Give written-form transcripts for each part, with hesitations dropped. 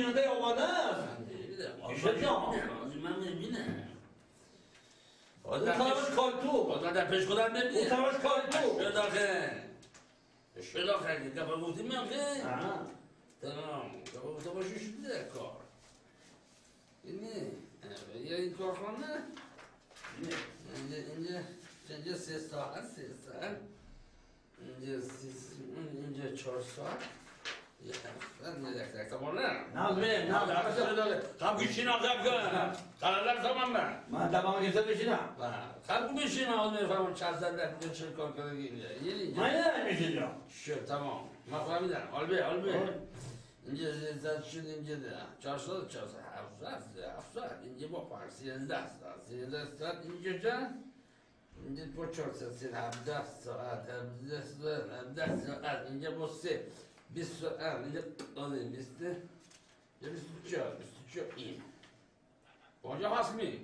بیننده آماده است. میشه جان. من میبینم. اون طرفش کار تو. آدم در پیش خودم اون ببینم. طرفش کار تو. شد آخه. شد آخه. دفعه گفتیم آخه. تمام. دفعه گفته باشی شده کار. اینه. یا این کارخانه. اینجا اینجا 3 ساعت، 3 ساعت اینجا، اینجا 4 ساعت، یه هفته نه تمام نه. نه نه. خب گوشین آقا کن قرار تمام من. من تمام گرفته بشینم. خب بشین آقا میفهمم چند ساعت اینجا چه کار کرده اینجا. اینجا من نه میشه جان. شد تمام، من فهمیدم. حال حال اینجا 3 ساعت شد، اینجا ده 4 ساعت، 4 ساعت، 7 ساعت، 7 ساعت اینجا با پنج 13 ساعت، 13 ساعت اینجا چند، اینجا با 4 ساعت 17 ساعت، 17 ساعت، 17 ساعت اینجا با سه 20 ساعت اینجا دادیم بیست یا 24، 24 این اونجا هست می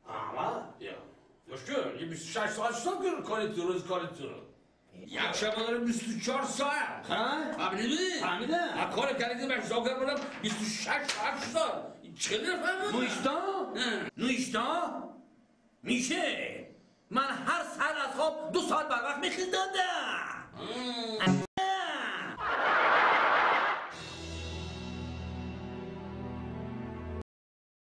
اما یا مشکل یه 26 ساعت حساب کن کاری تو روز کاری تو یک شب داره 24 ساعت. ها. فهمیدی؟ فهمیدم. کار کردی من حساب کردم 26 ساعت شد. چقدر فهمیدم؟ نوشتا نوشتا میشه. من هر سر از خواب 2 ساعت بر وقت میخیزدم.